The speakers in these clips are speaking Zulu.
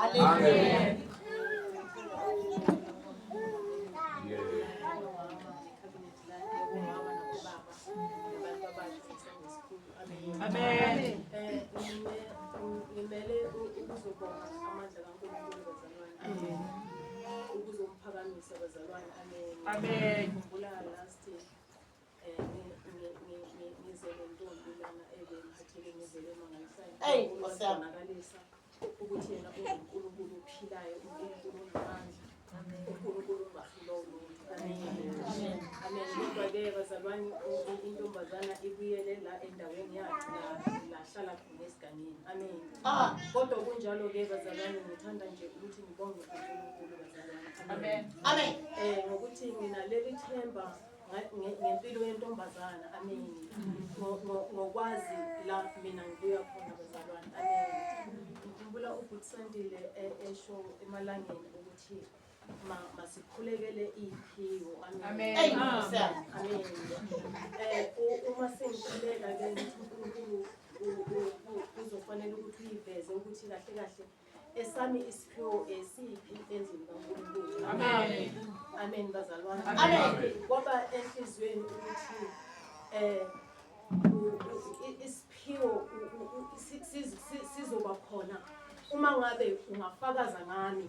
Amen. Amen. Ngimele ukuzobonga amandla kaNkulunkulu bazalwane. Amen. Ukuzomphakamisa bazalwane. Amen. Amen. Ngikhumbula last ngize nentombi lana ebephatheke ngendlela emangalisayo. Ey, Nkosi yami. Wabonakalisa ukuthi yena unguNkulunkulu ophilayo, uNkulunkulu onamandla, uNkulunkulu ongahlulwa ulutho. Amen. Amen. Kodwa-ke bazalwane, intombazana ibuyele la endaweni yakhe la hlala khona esigangeni. Amen. Ah. Kodwa kunjalo-ke bazalwane, ngithanda nje ukuthi ngibonge uNkulunkulu bazalwane. Amen. Amen. Ngokuthi nginaleli themba ngempilo yentombazana. Amen. Ngokwazi la mina ngibuya khona bazalwane. Amen. Ngikhumbula ubhuti Sandile esho emalangeni ukuthi masikhulekele iphiwo. Amen. Ey, Nkosi yami. Amen. Uma sengikhuleka ke ngithi uNkulunkulu kuzofanele ukuthi uyiveze ukuthi kahle kahle esami isiphiwo esiphi endlini kaNkulunkulu. Amen. Amen bazalwane. Amen. Kwaba enhliziyweni ukuthi isiphiwo sizoba khona uma ngabe ungafakaza ngami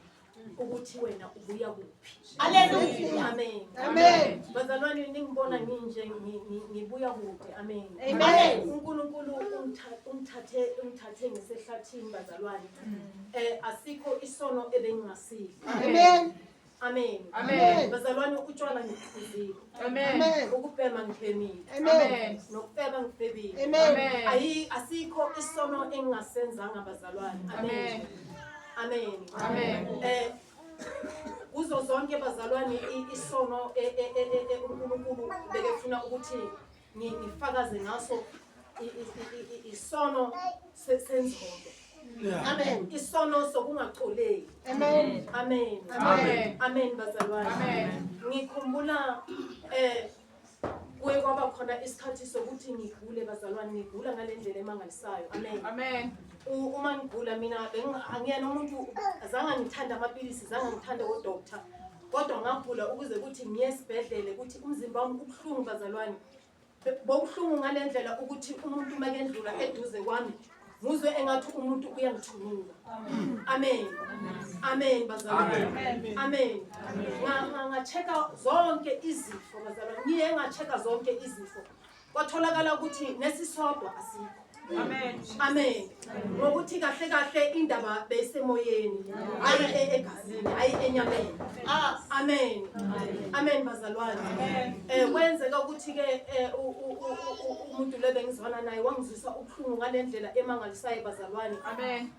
ukuthi wena ubuya kuphi. Hallelujah. Amen. Amen. Bazalwane, ningibona nginje ngibuya kude. Amen. Amen. uNkulunkulu ungithathe ngisehlathini bazalwane. Asikho isono ebengingasidla. Amen. Amen. Amen. Bazalwane, utshwala ngiphuzile. Amen. Amen. Ukubhema ngibhemile. Amen. Nokufeba ngifebile. Amen. Amen. Ayi, asikho isono engingasenzanga bazalwane. Amen. Amen. Amen. Amen. Kuzo zonke bazalwane isono uNkulunkulu bekefuna ukuthi ngifakaze ngaso isono senzondo. Amen. Isono sokungaxoleli. Amen. Amen. Amen. Amen bazalwane. Amen. Ngikhumbula kuye kwaba khona isikhathi sokuthi ngigule bazalwane, ngigula ngalendlela emangalisayo. Amen. Amen. Uma ngigula mina angiyena umuntu, azange ngithande amapilisi, zange ngithande odoctor. Kodwa ngagula ukuze kuthi ngiye esibhedlele ukuthi umzimba wami ubuhlungu bazalwane. Bobuhlungu ngalendlela ukuthi umuntu uma kendlula eduze kwami nguzwe engathi umuntu uyangithunula. Amen. Amen bazalwane. Amen. Ngachecka zonke izifo bazalwane. Ngiye ngachecka zonke izifo. Kwatholakala ukuthi nesisodwa asikho. Amen. Amen. Ngokuthi kahle kahle indaba beyisemoyeni, hayi egazini, hayi enyameni. Amen. Amen bazalwane. Kwenzeka ukuthi ke umuntu lo bengizwana naye wangizwisa ubuhlungu ngalendlela emangalisayo bazalwane. Amen.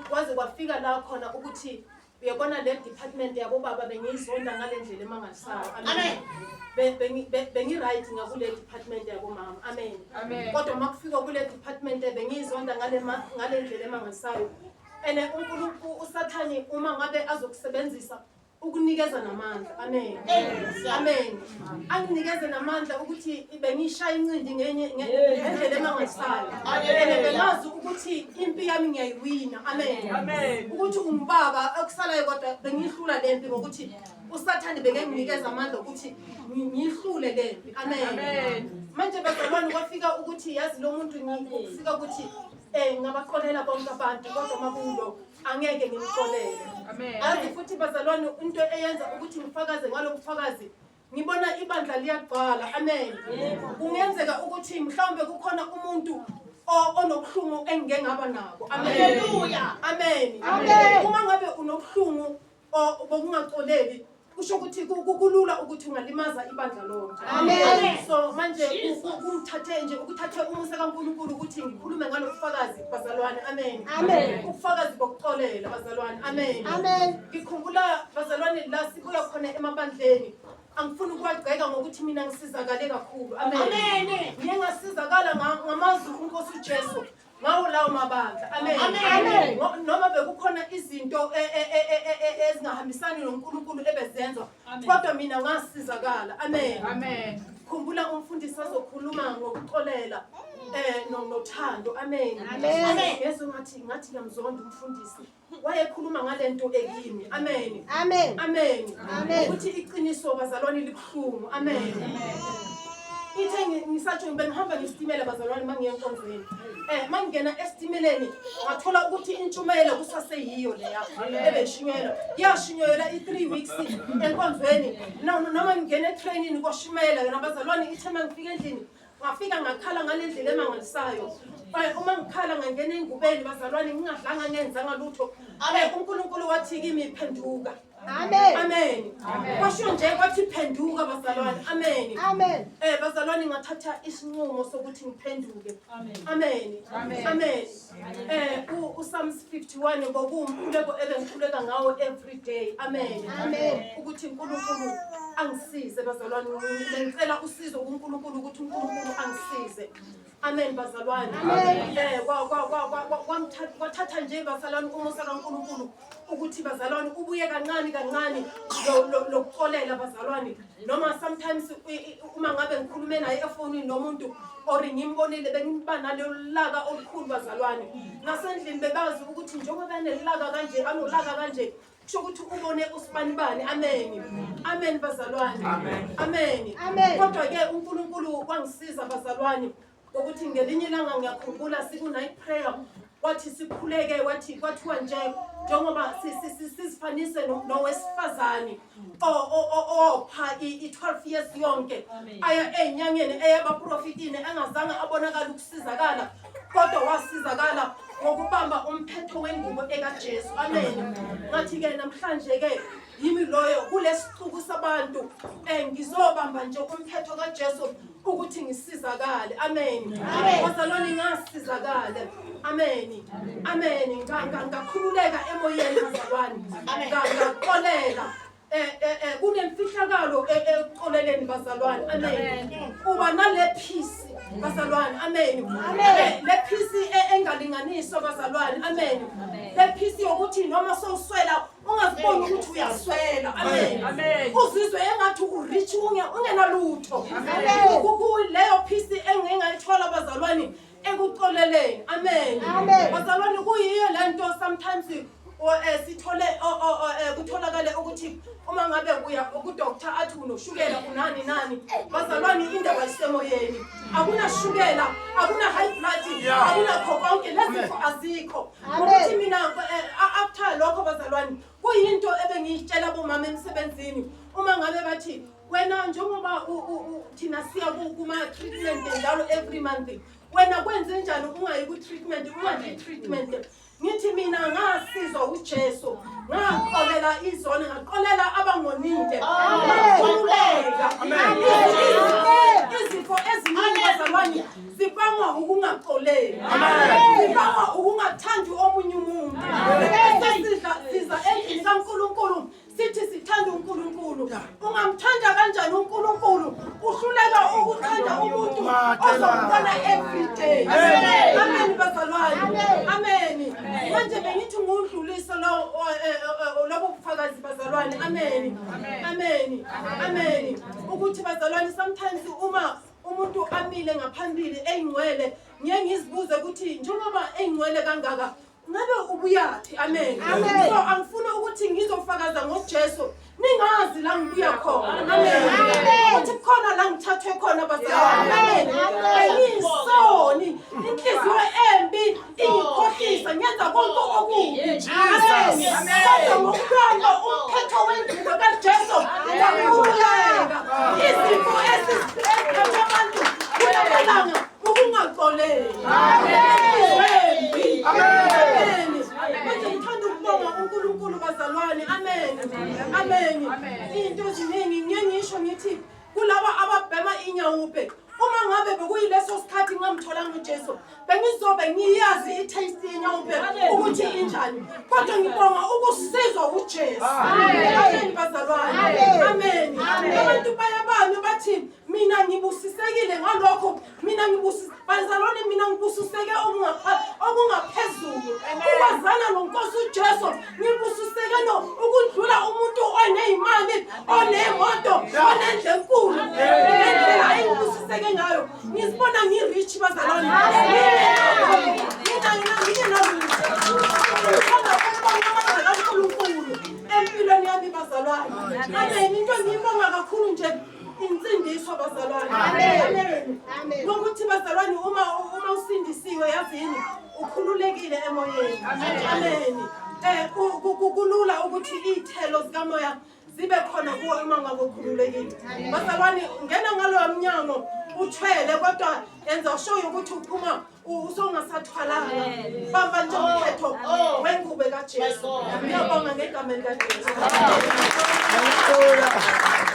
Kwaze kwafika la khona ukuthi uyabona le department yabo baba bengiyizonda ngalendlela emangalisayo. Amen. Bengi right ngakule department yabo mama. Amen. Amen. Kodwa makufika kule department bengiyizonda ngalendlela emangalisayo. Ene uNkulunkulu uSathane uma ngabe azokusebenzisa ukunikeza namandla. Amen. Amen. Anginikeze namandla ukuthi bengishaya incindi ngendlela emangalisayo. Ene bengazi ukuthi impi yami ngiyayiwina. Amen. Amen. Ukuthi ungubaba okusalayo kodwa bengihlula lempi ngokuthi uSathane bekenginikeza amandla ukuthi ngihlule lempi. Amen. Amen. Manje bazalwane kwafika ukuthi yazi lo muntu ngifika ukuthi ngabaqolela bonke abantu kodwa makulo angeke ngimxolele. Amen. Azi futhi bazalwane into eyenza ukuthi ngifakaze ngalobufakazi, ngibona ibandla liyagcwala. Amen. Kungenzeka ukuthi mhlawumbe kukhona umuntu onobuhlungu engike ngaba nabo. Amen. Hallelujah. Amen. Amen. Uma ngabe unobuhlungu bokungaxoleli, kusho ukuthi kulula ukuthi ungalimaza ibandla lonke. Amen. So manje kungithathe nje ukuthathe umusa kaNkulunkulu ukuthi ngikhulume ngalobufakazi bazalwane. Amen. Amen. Ubufakazi bokuxolela bazalwane. Amen. Amen. Ngikhumbula bazalwane la sibuya khona emabandleni. Angifuni ukuwagceka ngokuthi mina ngisizakale kakhulu. Amen. Amen. Ngiye ngasizakala ngamazwi uNkosi uJesu ngawo lawo mabandla. Amen. Amen. Noma bekukhona izinto ezingahambisani noNkulunkulu ebezenzwa, kodwa mina ngasizakala. Amen. Amen. Khumbula umfundisi azokhuluma ngokuxolela. Nothando. Amen. Amen. Ngezwe ngathi ngiyamzonda umfundisi. Wayekhuluma ngalento ekimi. Amen. Amen. Amen. Amen. Ukuthi iqiniso bazalwane libuhlungu. Amen. Ithe ngisatsho bengihamba ngesitimela bazalwane mangiye enkonzweni. Mangingena esitimeleni ngathola ukuthi intshumayelo kusaseyiyo leya ebeshunyelwa. Yashunyelwa i3 weeks enkonzweni. Noma ngingena etrainini kwashumayela yona bazalwane. Ithe mangifika endlini ngafika ngakhala ngalendlela emangalisayo. Uma ngikhala ngangena engubeni bazalwane, ngingadlanga ngenzanga lutho. UNkulunkulu wathi kimi phenduka. Amen. Amen. Kwasho nje kwathi phenduka bazalwane. Amen. Amen. Bazalwane ngathatha isinqumo sokuthi ngiphenduke. Amen. Amen. uPsalms 51 ngokuwumkhuleko ebengikhuleka ngawo every day. Amen. Amen. Ukuthi uNkulunkulu angisize bazalwane, ngicela usizo kuNkulunkulu ukuthi uNkulunkulu angisize. Amen bazalwane. Amen. Kwathatha nje bazalwane umusa kaNkulunkulu ukuthi bazalwane ubuye kancane kancane lokuxolela bazalwane. Noma sometimes uma ngabe ngikhulume naye efonini nomuntu or ngimbonile bengiba nalelo laka olukhulu bazalwane. Nasendlini bebazi ukuthi njengoba enelaka kanje, anolaka kanje, kusho ukuthi ubone usibanibani. Amen. Amen bazalwane. Amen. Amen. Kodwa ke uNkulunkulu wangisiza bazalwane ngokuthi ngelinye ilanga ngiyakhumbula siku night prayer, wathi sikhuleke, wathi kwathiwa nje njengoba sizifanise nowesifazane opha i-12 years yonke aya ey'nyangeni eyabaprofitini engazange abonakala ukusizakala, kodwa wasizakala ngokubamba umphetho wengubo ekaJesu. Amen. Ngathi-ke namhlanje-ke yimi loyo kulesixuku sabantu, ngizobamba nje umphetho kaJesu ukuthi ngisizakale. Amen. Bazalwane ngasizakale. Amen. Amen. Ngakhululeka emoyeni bazalwane. Ngaxolela. Kunemfihlakalo ekuxoleleni bazalwane. Amen. Uba nale peace bazalwane. Amen. Le peace engalinganiswa bazalwane. Amen. Le peace yokuthi noma sowuswela ungaziboni ukuthi uyaswela. Amen. Uzizwe engathi urich ungenalutho. Kuleyo peace engingayithola bazalwane ekuxoleleni. Amen. Bazalwane kuyiyo lento sometimes sithole kutholakale ukuthi uma ngabe uya ku-doctor athi unoshukela unani nani, bazalwane indaba isemoyeni. Akunashukela, akuna high blood, akunakho konke lezifo azikho. Ngokuthi mina after lokho bazalwane kuyinto ebengiyitshela bomama emsebenzini uma ngabe bathi wena njengoba thina siya kuma-treatment njalo every month, wena kwenze njani ungayi ku-treatment, ungadli treatment? Ngithi mina ngasizwa uJesu, ngaxolela izono, ngaxolela abangonile, ngakhululeka. Izifo eziningi bazalwane zibangwa ukungaxoleli, zibangwa ukungathandi omunye umuntu. Bese siza endlini kaNkulunkulu sithi sithanda uNkulunkulu. Ungamthanda kanjani uNkulunkulu uhluleka ukuthanda umuntu ozombona every day? Amen bazalwane. Amen. Manje bengithi ngudlulise lo lobo bufakazi bazalwane. Amen. Amen. Amen. Ukuthi bazalwane sometimes uma umuntu amile ngaphambili eyingcwele, ngiye ngizibuze ukuthi njengoba eyingcwele kangaka ngabe ubuyaphi? Amen. So angifuni ukuthi ngizofakaza ngoJesu ningazi la ngibuya khona. Amen. Ukuthi kukhona la ngithathwe khona bazalwane. Amen. Bengiyisoni, inhliziyo embi ingikhohlisa, ngenza konke okubi. Amen. Kodwa ngokubamba umphetho wengubo kaJesu ngakhululeka. Izifo eziphethe abantu kulamalanga ukungaxoleli. Amen. Amen. Manje ngithanda ukubonga uNkulunkulu bazalwane. Amen. Amen. Into eziningi ngiye ngisho ngithi kulaba ababhema inyawupe, uma ngabe bekuyileso sikhathi ngingamtholanga uJesu, bengizobe ngiyazi i-taste yenyawupe ukuthi injani. Kodwa ngibonga ukusizwa uJesu. Amen bazalwane. Amen. Abantu bayabani bathi mina ngibusisekile ngalokho, mina ngibusise bazalwane, mina ngibusiseke okungaphezulu ukwazana noNkosi uJesu, ngibusiseke. Ngingcono ukudlula umuntu oneyimali, onemoto, onendlu enkulu. Ngendlela engibusiseke ngayo, ngizibona ngi-rich bazalwane. Mina ngingenalutho. Ngithanda ukubonga amandla kaNkulunkulu empilweni yami bazalwane. Amen. Into engiyibonga kakhulu nje insindiso bazalwane. Amen. Nokuthi bazalwane uma uma usindisiwe yazini ukhululekile emoyeni. Amen. Kulula ukuthi iy'thelo zikamoya zibe khona kuwe uma ngabe ukhululekile. Bazalwane ngena ngaloya mnyango uthwele kodwa yenza sure ukuthi uphuma usongasathwalanga. Bamba nje umthetho wengubo kaJesu. Ngiyabonga ngegama likaJesu. Hallelujah.